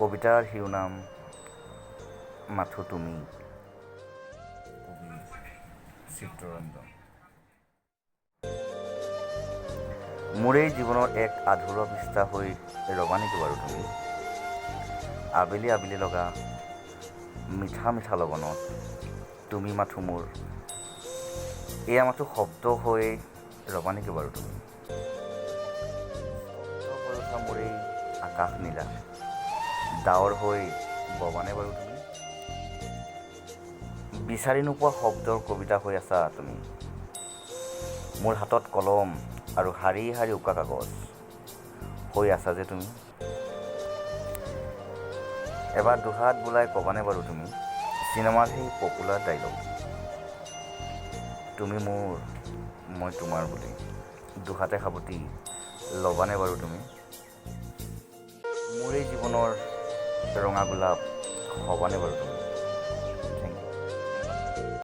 কবিতাৰ শিৰোনাম মাথো তুমি। কবি চিত্তৰঞ্জন। মোৰেই জীৱনৰ এক আধৰুৱা পৃষ্ঠা হৈ ৰ'বা নেকি বাৰু তুমি? আবেলি আবেলি লগা মিঠা মিঠা লগনত তুমি মাথো মোৰ, এয়া মাথো শব্দ হৈ ৰ'বা নেকি বাৰু তুমি? স্তব্ধ হৈ উঠা মোৰ এই আকাশ নীলা ডাৱৰ হৈ ববানে বাৰু তুমি? বিচাৰি নোপোৱা শব্দৰ কবিতা হৈ আছা তুমি। মোৰ হাতত কলম আৰু শাৰী শাৰী উকা কাগজ হৈ আছা যে তুমি। এবাৰ দুহাত বুলাই ক'বানে বাৰু তুমি চিনেমাৰ সেই পপুলাৰ ডাইলগ, তুমি মোৰ, মই তোমাৰ বুলি দুহাতে সাৱটি ল'বানে বাৰু তুমি? মোৰেই জীৱনৰ ৰঙা গোলাপ হ'বানে বাৰু তুমি?